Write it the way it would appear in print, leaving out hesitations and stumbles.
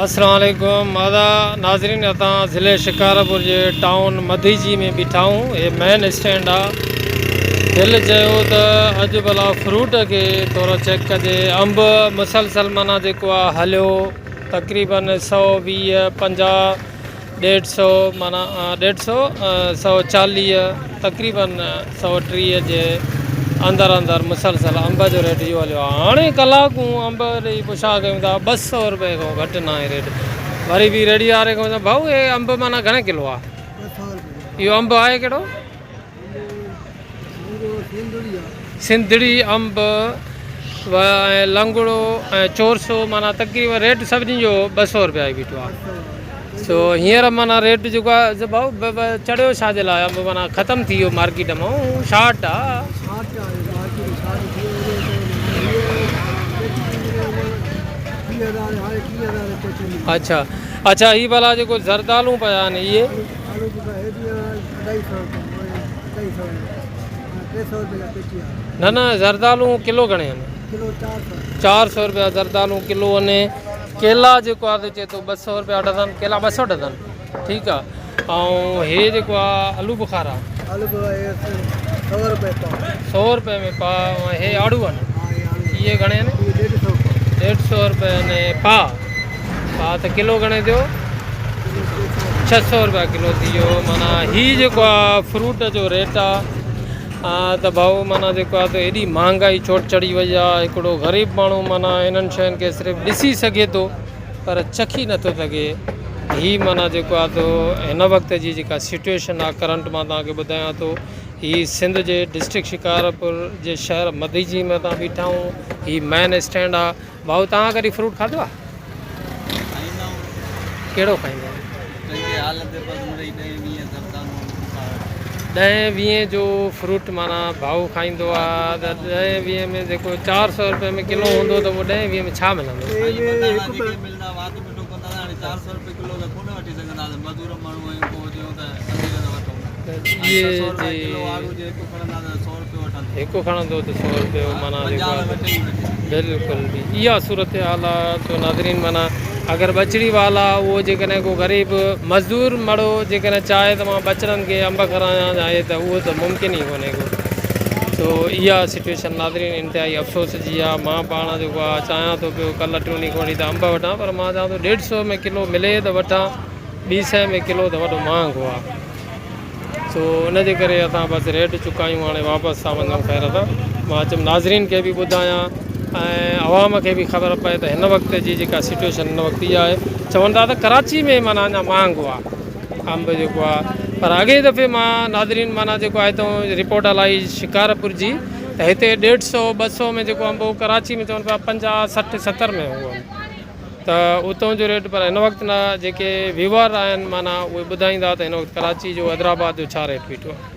السلام عليڪم ادا ناظرين اسان ضلعي شڪارپور جي ٽائون مديجي ۾ بيٺا آهيون هي مين اسٽينڊ آ دل چيو ته اڄ ڀلا فروٽ کي ٿورو چيڪ ڪجي انب مسلسل معنيٰ جيڪو آ هليو تقريبن 120 50 ڏيڍ سو معنيٰ ڏيڍ سو 140 تقريبن 130 جي اندر اندر مسلسل انب جو ريٽ اهو هليو آهي هاڻي ڪلاڪون انب ڏئي پڇا ڪيون ٿا 200 روپئي کان گهٽ ناهي ريٽ وري به ريڙهي واري کان ڀائو هي انب معنيٰ گهڻي ڪلو آهي اهو انب آهي ڪهڙو سنڌڙي انب ۽ لنگڙو ۽ چورسو معنيٰ تقريبن ريٽ سڀني جو 200 روپيا ئي بيٺو آهي سو هينئر معنيٰ ريٽ جيڪو آهي ڀائو چڙهيو ڇا جي لاء انب معنيٰ ختم ٿي ويو مارڪيٽ مان شارٽ آهي. اڇا اڇا هي ڀلا جيڪو زردالو پيا آهن اهي. نه نه زردالو ڪلو گهڻي آهن؟ 400 روپيا زردالو ڪلو آهن. ڪيلا جيڪو آهي چئي ٿو 200 روپيا ڊزن ڪيلا 200 ڊزن ٺيڪ آهي ۽ هي جيڪو آهي آلو بخارا 100 روپئي ۾ پاء ۽ هي آڙو آهن اهي گهڻي آهن؟ 150 روپئي آهن پاء ها ته ڪلو گهڻي ٿيو؟ 600 روپيا ڪلو ٿي ويو معنيٰ هي جيڪو آ فروٽ جو ريٽ آ ته ڀائو معنيٰ جيڪو آ ته ايڏي مهانگائي چوٽ چڙهي وئي آ هڪڙو غريب ماڻهو معنيٰ انهن شين کي صرف ڏسي سگهي ٿو پر چکي نٿو سگهي هي معنيٰ جيڪو آ ته هن وقت جي جيڪا سچويشن آ ڪرنٽ مان توهان کي ٻڌايان ٿو هي سنڌ جي ڊسٽرڪٽ شڪارپور جي شهر مديجي ۾ اسان بيٺا آهيون هي مين اسٽينڊ آ ڀائو توهان ڪڏهن فروٽ کاڌو آهي؟ ڪهڙو کائيندا آهيو؟ ڏهين ويهين جو فروٽ معنيٰ ڀائو کائيندو آهي ته ڏهين ويهين ۾ جيڪو 400 روپئي ۾ ڪلو هوندو ته پوء ڏهين ويهين ۾ ڇا ملندو؟ هڪ کڻندو ته سو روپيو معنيٰ جيڪو آهي بلڪل به اها صورتحال آهي تو ناظرين معنيٰ اگر ٻچڙي وال آهي اهو جيڪڏهن ڪو غريب مزدور مڙو جيڪڏهن چاهي ته مان ٻچڙن کي انب کارايان يا هي ته اهو ته ممڪن ئي ڪونهي ڪو سو اها سچويشن ناظرين انتهائي افسوس جي آهي مان پاڻ جيڪو آهي چاهيان ٿو پيو ڪلهه ٽيون ڏينهن کان وٺي ته انب وٺان پر مان چاهيان ٿو ڏيڍ سو ۾ ڪلو ملي ته وٺان ٻي سئي ۾ ڪلو ته وڏو مهانگو آهي سو ان جي ڪري اسان بس ريٽ چڪايون هاڻي واپس ٿا وڃون خير سان مان چيم ناظرين کي به ٻڌايان ۽ عوام کي به خبر پئي ته هن وقت جي جيڪا سچويشن هن وقت اها آهي چون ٿا ته ڪراچي ۾ معنيٰ اڃا مهانگو آهي انب جيڪو آهي پر اڳئين دفعي مان ناظرين معنيٰ جيڪو آهي هتان رپورٽ هلائي شڪارپور جي ته هتي ڏيڍ سو 200 ۾ جيڪو انب هو ڪراچي ۾ چون پيا 50 60 70 ۾ هو انب ته اتان جو ريٽ پر هن وقت نه جيڪي ويوئر آهن معنيٰ اهي ٻڌائيندا ته هن وقت ڪراچي جو حيدرآباد جو ڇا ريٽ بيٺو آهي.